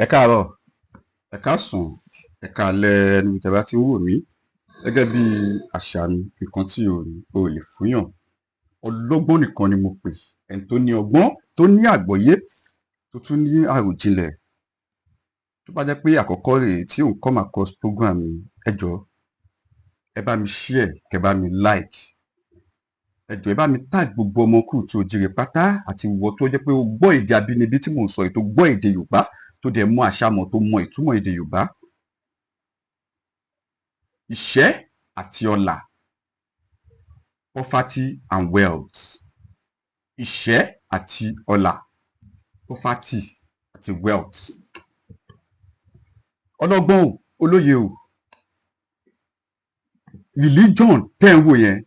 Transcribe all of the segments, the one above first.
Ẹ káàárọ̀, ẹ káàsán, ẹ káalẹ́ níbi tí ẹ bá ti ń wò mí. Gẹ́gẹ́ bí àṣà mi, nǹkan tí o ní o lè fúnyàn. Ọlọ́gbọ́n nìkan ni mo pè, ẹni tó ní ọgbọ́n, tó ní àgbọ́yé, tó tún ní àròjinlẹ̀. Tó bá jẹ́ pé àkọ́kọ́ rèé tí ò ń come across program mi, ẹ jọ̀ọ́, ẹ bá mi share, kẹ́ bá mi like. Ẹ jọ̀ọ́, ẹ bá mi tag gbogbo ọmọ káàárọ̀ oòjíire pátá àti ìwọ tó jẹ́ pé o gbọ́ èdè abínibí tí mò ń sọ yìí, tó gbọ́ èdè Yorùbá, tó dẹ̀ mọ àṣà mọ̀, tó mọ ìtumọ̀ èdè Yorùbá. Ìṣẹ́ àti ọlà, poverty and wealth. Ìṣẹ́ àti ọlà, poverty àti wealth. Ọlọ́gbọ́n o, olóye o, religion tẹ́ ń wò yẹn,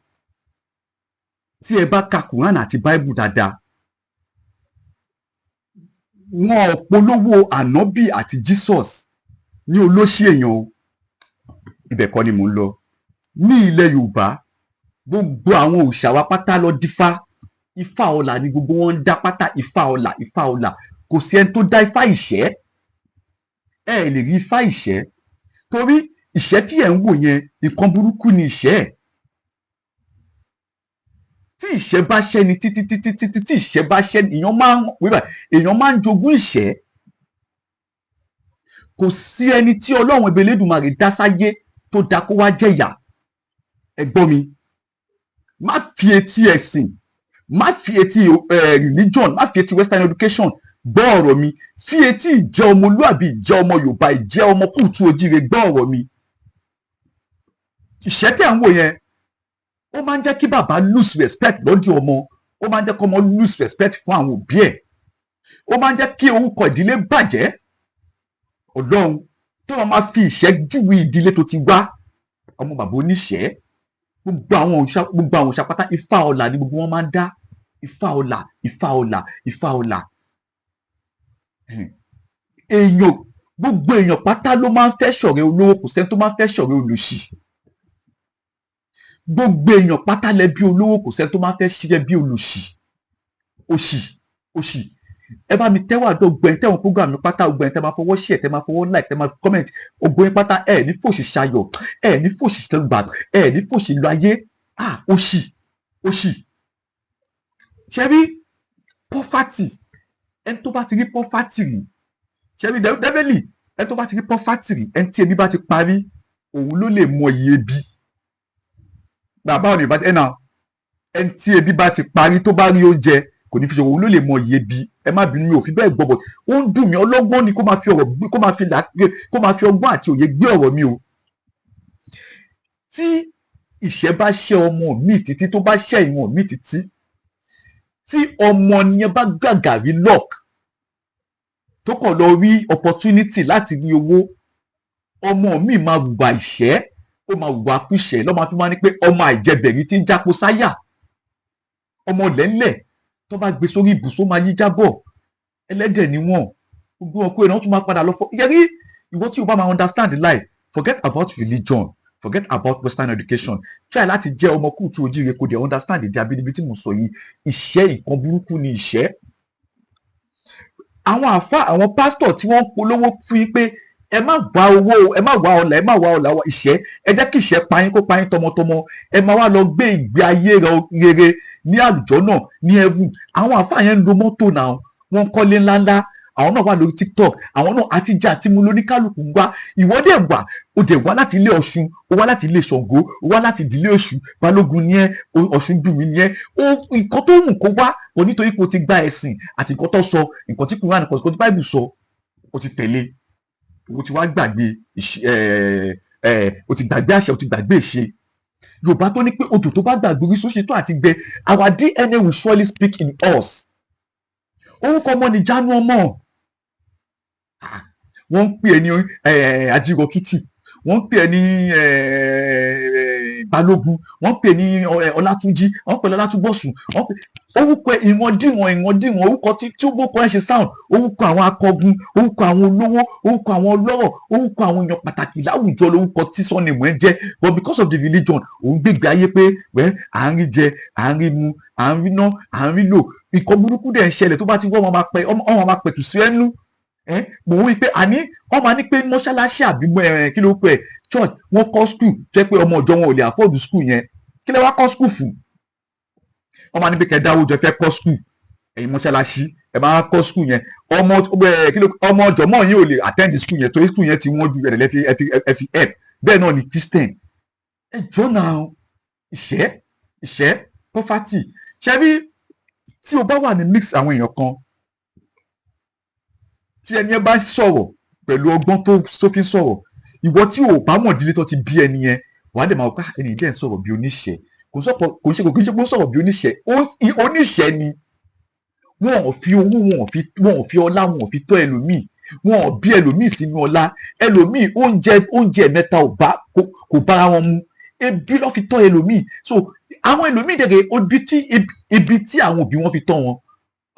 tí ẹ bá ka Quran àti Bible dáadáa, wọn ò polówó ànábì àti Jesus ní olóṣì èèyàn o. Ibẹ̀ kọ́ ni mò ń lọ. Ní ilẹ̀ Yorùbá, gbogbo àwọn òòṣà wa pátá lọ dífá. Ifá ọlà ni gbogbo wọn ń dá pátá. Ifá ọlà, ifá ọlà. Kò sí ẹni tó dá ifá ìṣẹ́. Ẹ lè rí ifá ìṣẹ́, torí ìṣẹ́ tí ẹ̀ ń wò yẹn, nǹkan burúkú ni ìṣẹ́. Tí ìṣẹ́ bá ṣẹ́ni títí títí títí, tí ìṣẹ́ bá ṣẹ́ni, èèyàn máa ń wíwà, èèyàn máa ń jogún ìṣẹ́. Kò sí ẹni tí Ọlọ́run Elédùmarè dá sáyé tó dá kó wá jẹ̀yà. Ẹ gbọ́ mi, má fi etí ẹ̀sìn, má fi etí religion, má fi etí western education gbọ́ ọ̀rọ̀ mi. Fi etí ìjẹ́ ọmọlúàbí, ìjẹ́ ọmọ Yorùbá, ìjẹ́ ọmọ káàárọ̀ oòjíire gbọ́ ọ̀rọ̀ mi. Ìṣẹ́ tẹ̀ ń wò yẹn, ó máa ń jẹ́ kí bàbá lose respect lọ́dọ̀ ọmọ, ó máa ń jẹ́ kí ọmọ lose respect fún àwọn òbí ẹ̀, ó máa ń jẹ́ kí orúkọ ìdílé bàjẹ́. Ọlọ́run tó máa fi ìṣẹ́ júwe ìdílé tó ti wá, ọmọ bàbá oníṣẹ́. Gbogbo àwọn òòṣà pátá, ifá ọlà ni gbogbo wọn máa ń dá. Ifá ọlà, ifá ọlà, ifá ọlà. Èèyàn, gbogbo èèyàn pátá ló máa ń fẹ́ ṣọ̀rẹ́ olówó. Kò sẹ́ni tó máa ń fẹ́ ṣọ̀rẹ́ olòṣì. Gbogbo èèyàn pátá lẹbí olówó. Kò sẹ́ni tó máa ń fẹ́ ṣiṣẹ́ bí olòṣì. Òṣì, òṣì. Ẹ bá mi tẹ́wọ́ àdó gbẹ̀yìn tẹ́wọ̀n program mi pátá, gbẹ̀yìn tẹ́ máa fọwọ́ share, tẹ́ máa fọwọ́ like, tẹ́ máa comment, ògbóyin pátá. Ẹ ní fòṣì ṣayọ̀, ẹ ní fòṣì gbà, ẹ ní fòṣì lọ ayé. Ah, òṣì, òṣì. Ṣe rí poverty, ẹni tó bá ti rí poverty rí, ṣe rí definitely, ẹni tó bá ti rí poverty rí, ẹni tí ebi bá ti parí, òun ló lè mọ iye ebi. Bàbá òní ìbá ẹ̀ náà, ẹni tí ebi bá ti parí, tó bá rí oúnjẹ, kò ní fi ṣe, òun ló lè mọ iye ebi. Ẹ má bínú, mi ò fi bẹ́ẹ̀ gbọ́ bọ̀, ó ń dùn mí. Ọlọ́gbọ́n ni kó máa fi ọ̀rọ̀ gbé, kó máa fi là, kó máa fi ọgbọ́n àti òye gbé ọ̀rọ̀ mi o. Tí ìṣẹ́ bá ṣẹ́ ọmọ mi títí, tó bá ṣẹ́ ìwọ̀n mi títí, tí ọmọ yẹn bá gàgà rí luck, tó kàn lọ rí opportunity láti rí owó, ọmọ mi máa wùwà ìṣẹ́, ó máa wùwà kúṣẹ́ lọ́ máa fi máa ní pé ọmọ àìjẹbẹ̀rí tí ń jápo sáyà, ọmọ lẹ́lẹ̀ tó bá gbé sórí ibùsùn, máa yí jábọ̀. Ẹlẹ́dẹ̀ ni wọ́n. Gbogbo wọn pé wọ́n tún máa padà lọ fọ yẹrí. Ìwọ tí o bá máa understand life, forget about religion, forget about western education. Try láti jẹ́ ọmọ káàárọ̀ oòjíire, kò dẹ̀ understand èdè abínibí tí mo sọ yìí. Ìṣẹ́, nǹkan burúkú ni ìṣẹ́. Àwọn àfa, àwọn pásítọ̀ tí wọ́n ń polówó fún yín pé ẹ má wá owó, ẹ má wá ọlà, ẹ má wá ọlà, ìṣẹ́, ẹ jẹ́ kí ìṣẹ́ pa yín, kó pa yín tọmọtọmọ, ẹ máa wá lọ gbé ìgbé ayé rere ní àlùjọ náà ní heaven. Àwọn àfa yẹn ń lo mọ́tò náà, wọ́n ń kọ́lé ńláńlá. Àwọn náà wà lórí TikTok. Àwọn náà àtijọ́ àti mu lóníkálùkù ń wá. Ìwọ dẹ̀ wà, ó dẹ̀ wá láti ilé Ọ̀ṣun, ó wá láti ilé Ṣàngó, ó wá láti ìdílé Ọ̀ṣun. Balógun ni ẹ́, Ọ̀ṣun dùnmí ni ẹ́. Ó nǹkan tó wù kó wá kò nítorí pé o ti gba ẹ̀sìn àti nǹkan tó sọ, nǹkan tí Quran, nǹkan tí Bible sọ, o ti tẹ̀lé, o ti wá gbàgbé, o ti gbàgbé àṣà, o ti gbàgbé ìṣe Yorùbá tó ní pé odò tó bá gbàgbé orísun ṣe tó àti gbẹ. Our DNA will surely speak in us. Orúkọ ọmọ nìjánu ọmọ. Wọ́n ń pè é ní ajírọ̀ tútù, wọ́n ń pè é ní Balógun, wọ́n ń pè é ní Ọlátúnjí, wọ́n ń pè é ní Ọlátúnbọ̀sùn, wọ́n ń pè orúkọ ìwọ̀ndíwọ̀n ìwọ̀ndíwọ̀n orúkọ tí ó bókọ ẹ̀ ṣe sound, orúkọ àwọn akọgun, orúkọ àwọn olówó, orúkọ àwọn ọlọ́rọ̀, orúkọ àwọn èèyàn pàtàkì láwùjọ lórúkọ tí surname ẹ̀ jẹ́. But because of the religion, òun gbégbé ayé pé wẹ́, à ń rí jẹ, à ń rí mu, à ń rí ná, à ń rí lò. Nǹkan burúkú dẹ̀ ń ṣẹlẹ̀. Tó bá ti wọ́, ọmọ máa pẹ̀tù sí ẹnu. Ẹ mò ń wí pé àní wọ́n máa ní pé mọ́ṣáláṣí àbí kí ló pẹ́, church, wọ́n kọ́ school jẹ́ pé ọmọ ìjọ wọn ò lè afford school yẹn. Kí lẹ wá kọ́ school fún? Wọ́n máa ní pé kẹ́ dáwó jọ, fẹ́ kọ́ school. Ẹ̀yin mọ́ṣáláṣí, ẹ máa kọ́ school yẹn, ọmọ ẹ kí ló, ọmọ jọmọ yín ò lè attend school yẹn torí school yẹn ti wọ́n ju ẹ̀rẹ̀ lẹ́fi ẹ fi help. Bẹ́ẹ̀ náà ni Christian. Ẹ jọ náà, ìṣẹ́, ìṣẹ́, poverty. Ṣe rí, tí o bá wà ní mix àwọn èèyàn kan, tí ẹni ẹ bá sọ̀rọ̀ pẹ̀lú ọgbọ́n tó fi ń sọ̀rọ̀, ìwọ tí o bá mọ̀ ìdílé tó ti bí ẹni yẹn, wàá dẹ̀ máa wọ pé, "Ah, ẹni yìí dẹ̀ ń sọ̀rọ̀ bí oníṣẹ́." Kò sọ̀pọ̀, kò ń ṣe, kò kí ń ṣe pé ó ń sọ̀rọ̀ bí oníṣẹ́, oníṣẹ́ ni. Wọn ò fi owó, wọn ò fi ọlá, wọn ò fi tọ́ ẹlòmíì, wọn ò bí ẹlòmíì sínú ọlá. Ẹlòmíì, oúnjẹ mẹ́ta ò bá kò bára wọn mu, ebi ló fi tọ́ ẹlòmíì. So àwọn ẹlòmíì dẹ̀gẹ̀, ibi tí àwọn òbí wọn fi tọ́ wọn,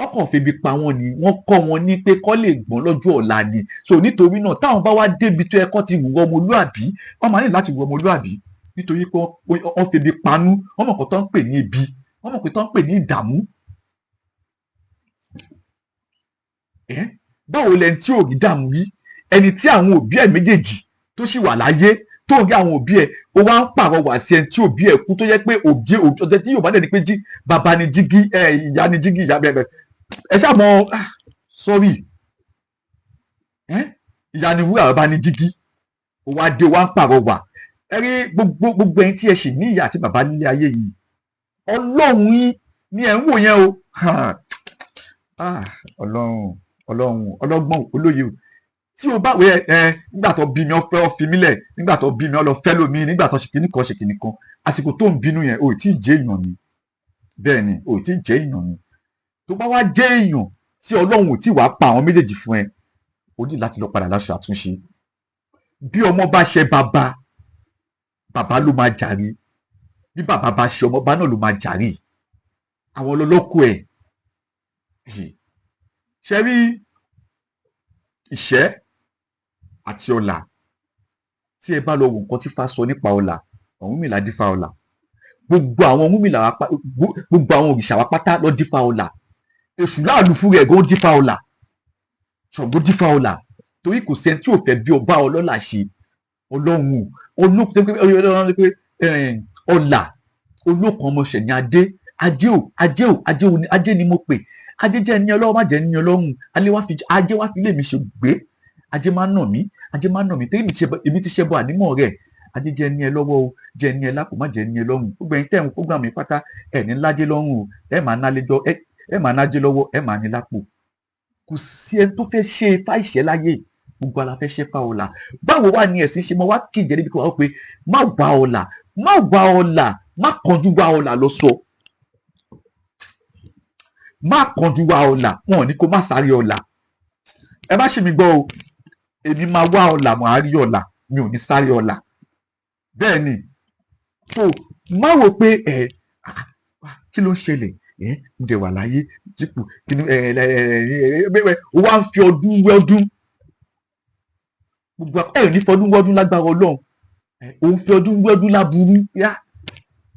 ọkàn febi pa wọn ni. Wọ́n kọ́ wọn ní pé kọ́ lè gbọ́n lọ́jọ́ ọ̀la ni. So nítorí náà, táwọn bá wá débi tó yẹ kó ti wùwọ́ ọmọlúàbí, wọ́n máa ní láti wù ọmọlúàbí, nítorí pé wọ́n febi panú. Wọ́n mọ̀ kó tó ń pè ní ebi, wọ́n mọ̀ pé tó ń pè ní ìdààmú. Ẹ́, báwo lẹni tí ò rí dààmú rí, ẹni tí àwọn òbí ẹ̀ méjèèjì tó sì wà láyé, tó ń rí àwọn òbí ẹ̀, ó wá ń pàrọwà sí ẹni tí òbí ẹ̀ kú, tó yẹ pé òbí ọjọ́ tí Yorùbá dẹ̀ ní pé jí bàbá ni jígí ẹ, ìyá ni jígí, ìyá bẹ́ẹ̀ bẹ́ẹ̀, ẹ ṣáà mọ̀. Ah, sorry, ẹ, ìyá ni wúrà, bàbá ni jígí. Ó wá dé, ó wá ń pàrọwà. Ẹ rí, gbogbo ẹni tí ẹ sì ní ìyá àti bàbá nílé ayé yìí, Ọlọ́run yín ni ẹ̀ ń wò yẹn o. Ah, Ọlọ́run, Ọlọ́run, ọlọ́gbọ́n, olóye o. Tí o bá wẹ ẹ, nígbà tó bí mi, ọ fẹ́ ọ fi mí lẹ̀, nígbà tó bí mi, ọ lọ fẹ́ lómi, nígbà tó ṣe kìíní kan, ṣe kìíní kan, àsìkò tó ń bínú yẹn, o ì tí ì jẹ́ èèyàn ni. Bẹ́ẹ̀ ni, o ì tí ì jẹ́ èèyàn ni. Tó bá wá jẹ́ èèyàn tí Ọlọ́run ò tí wàá pa àwọn méjèèjì fún ẹ, o ní láti lọ padà láṣọ àtúnṣe. Bí ọmọ bá ṣe bàbá, bàbá ló máa jàre. Bí bàbá bá ṣe ọmọ, bá náà ló máa jàre. Àwọn ọlọ́lọ́kọ ẹ̀ ṣe rí, ìṣẹ́ àti ọlà. Tí ẹ bá lọ wo nǹkan tí Ifá sọ nípa ọlà, Ọ̀rúnmìlà dífá ọlà. Gbogbo àwọn Ọ̀rúnmìlà wa, gbogbo àwọn òrìṣà wa pátá lọ dífá ọlà. Èṣù láàlú fún rẹ̀ gan dífá ọlà, Ṣàngó dífá ọlà, torí kò sẹ́ni tí ò fẹ́ bí ọba ọlọ́lá ṣe. Ọlọ́run olókun pé ọlà olókun ọmọọṣẹ́ ní adé, ajé o, ajé o, ajé o, ajé ni mo pè. Ajé jẹ́ ẹni ọlọ́run, má jẹ́ ẹni ọlọ́run. Ajé wá fi lé mi ṣe gbé. Ajé máa ń nà mí, ajé máa ń nà mí tẹ́lẹ̀. Èmi ti ṣẹbọ ànímọ̀ rẹ̀. Ajé jẹ́ ẹni ẹ lọ́wọ́ o, jẹ́ ẹni ẹ lápò, má jẹ́ ẹni ẹ lọ́rùn. Gbogbo ẹ̀yin tẹ́ ń program mi pátá, ẹ̀ ní lájé lọ́rùn o. Ẹ̀ máa nálejò, ẹ̀ máa nájé lọ́wọ́, ẹ̀ máa ní lápò. Kò sí ẹni tó fẹ́ ṣe ifá ìṣẹ́ láyé. Gbogbo ala fẹ́ ṣe fa ọ̀la. Báwo wà ní ẹ̀sìn ṣe mọ wá kíjẹ níbi kí wọ́n pé má wá ọ̀la, má wá ọ̀la, má kánjú wá ọ̀la lọ sọ, má kánjú wá ọ̀la. Wọn ò ní kó má sáré ọ̀la. Ẹ má ṣe mi gbọ́ o. Èmi máa wá ọ̀la, màá rí ọ̀la, mi ò ní sáré ọ̀la. Bẹ́ẹ̀ ni. So má wò pé ẹ kí ló ń ṣẹlẹ̀, ẹ ń dẹ̀ wà láyé jípù kí ni ẹ ẹ ẹ ẹ o wá ń fi ọdún wẹ́ọ́dún. Gbogbo ẹ ní fọdún wọ́dún lágbára Ọlọ́run. Òun fi ọdún wẹ́ọ́dún láburú yá.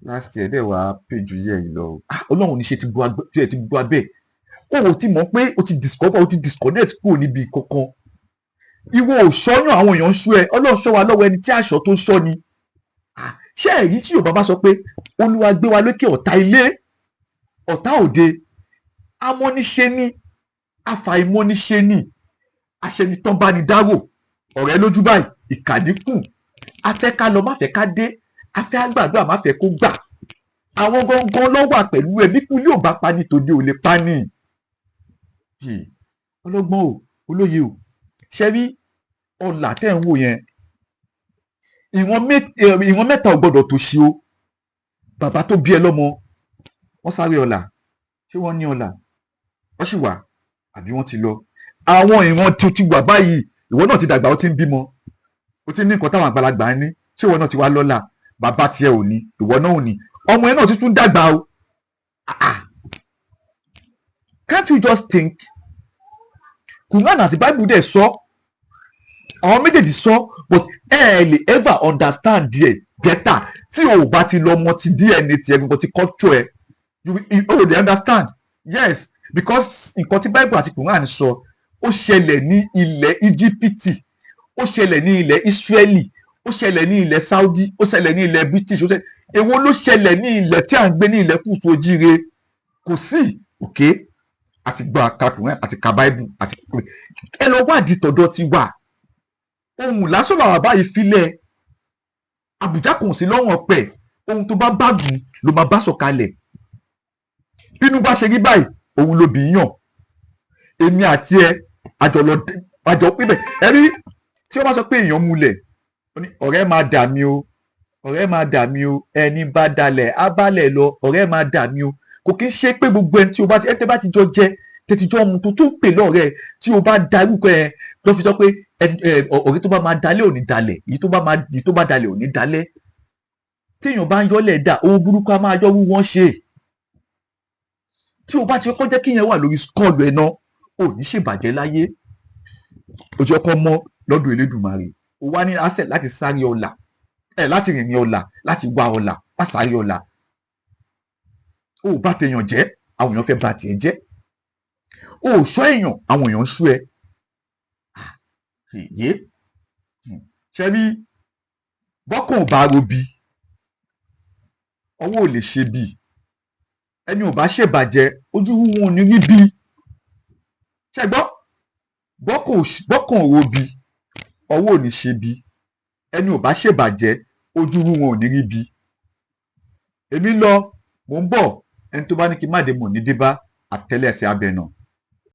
Last year dẹ̀ wá péjú yẹ yìí lọ. Ọlọ́run ní ṣe ti gbọ́ abẹ́. O ò ti mọ̀ pé o ti discover, o ti disconnect kúrò níbi kankan. Ìwọ ò ṣọ́yàn, àwọn èèyàn ń ṣú ẹ. Ọlọ́run ṣọ́ wa lọ́wọ́ ẹni tí aṣọ tó ń ṣọ́ ni. Ṣé èyí tí Yorùbá bá sọ pé Olúwa gbé wa lókè ọ̀tá ilé, ọ̀tá òde, amọ́niṣe ní, àfàìmọ́niṣe ní, aṣẹnitán bá ní dárò, ọ̀rẹ́ lójú báyìí, ìkànnì kù, afẹ́ ká lọ, má fẹ́ ká dé, afẹ́ àgbàdo, àmá fẹ́ kó gbà. Àwọn gangan ló wà pẹ̀lú ẹ. Bí kú yóò bá pa ní tòde, ò lè pa ní. Ọlọ́gbọ́n o, olóye o, ṣe rí ọlà tẹ́ ń wò yẹn, ìwọ̀n mẹ́ta ò gbọ́dọ̀ tó ṣe o. Bàbá tó bí ẹ lọ́mọ, wọ́n sáré ọlà. Ṣé wọ́n ní ọlà? Wọ́n sì wà àbí wọ́n ti lọ? Àwọn ìran tó ti wà báyìí, ìwọ náà ti dàgbà, ó ti ń bímọ, ó ti ní nǹkan táwọn àgbàlagbà ń ní. Ṣé ìwọ náà ti wá lọ́lá? Bàbá tiẹ̀ ò ní, ìwọ náà ò ní, ọmọ ẹ náà ti tún dàgbà o. Ah, can't you just think? Quran àti Bible dẹ̀ sọ, àwọn méjèèjì sọ, but ẹ ẹ lè ever understand díẹ̀ better tí o bá ti lọ mọ ti DNA tiẹ̀ gbogbo ti culture ẹ. You dey understand? Yes, because nǹkan tí Bible àti Quran sọ, Ó ṣẹlẹ̀ ní ilẹ̀ Íjíbítì, ó ṣẹlẹ̀ ní ilẹ̀ Ísírẹ́lì, ó ṣẹlẹ̀ ní ilẹ̀ Saudi, ó ṣẹlẹ̀ ní ilẹ̀ British, ó ṣẹlẹ̀. Èwo ló ṣẹlẹ̀ ní ilẹ̀ tí à ń gbé, ní ilẹ̀ kùtù ojíire? Kò sí. Òkè àti gbọ́ àkàkùnrin àti ka Báíbù àti ẹ lọ wádìí tọ̀dọ̀ ti wà. Ohun lásán làwọn báyìí filẹ̀ àbùjá kò sí lọ́rùn ọ̀pẹ. Ohun tó bá bá gùn ló máa bá sọ̀kalẹ̀. Bínú bá ṣe rí báyìí, òun ló bì í yàn. Èmi àti ẹ àjọ lọ, àjọ pípẹ́. Ẹ rí tí wọ́n bá sọ pé èèyàn múlẹ̀, ó ní ọ̀rẹ́ máa dà mí o, ọ̀rẹ́ máa dà mí o, ẹni bá dalẹ̀ á bálẹ̀ lọ, ọ̀rẹ́ máa dà mí o. Kò kí ń ṣe pé gbogbo ẹni tí o bá ti ẹ tẹ́ bá ti jọ jẹ tètè jọ mu tó ń pè lọ́rẹ́, tí o bá darúkọ ẹ lọ́ fi sọ pé ọ̀rẹ́ tó bá máa dalẹ̀ ò ní dalẹ̀, èyí tó bá máa èyí tó bá dalẹ̀ ò ní dalẹ̀. Téèyàn bá ń yọ́lẹ̀ dà, ohun burúkú á máa yọ́wú wọ́n ṣe. Tí o bá ti kọ́kọ́ jẹ́ kíyẹn wà lórí skull ẹ̀ náà, ò ní ṣèbàjẹ́ láyé. Ojú ọkọ mọ́ lọ́dọ̀ Elédùmarè. O wá ní asset láti sáré ọlà ẹ, láti rìnrìn ọlà, láti wá ọlà, má sáré ọlà. O ò bá tèèyàn jẹ́, àwọn èèyàn fẹ́ bà tiẹ̀ jẹ́. O ò ṣọ́ èèyàn, àwọn èèyàn ń ṣọ́ ẹ. Yé ṣe rí bọ́kàn ò bá robi, ọwọ́ ò lè ṣe bí. Ẹni ò bá ṣèbàjẹ́, ojú wọn ò ní rí bí. Ṣe gbọ́? Bọ́kàn ò robi, ọwọ́ ò ní ṣe bí. Ẹni ò bá ṣèbàjẹ́, ojú wọn ò ní rí bí. Èmi lọ, mò ń bọ̀. Ẹni tó bá ní kí n má dé, mò ní dé bá àtẹ́lẹsẹ̀ abẹ náà.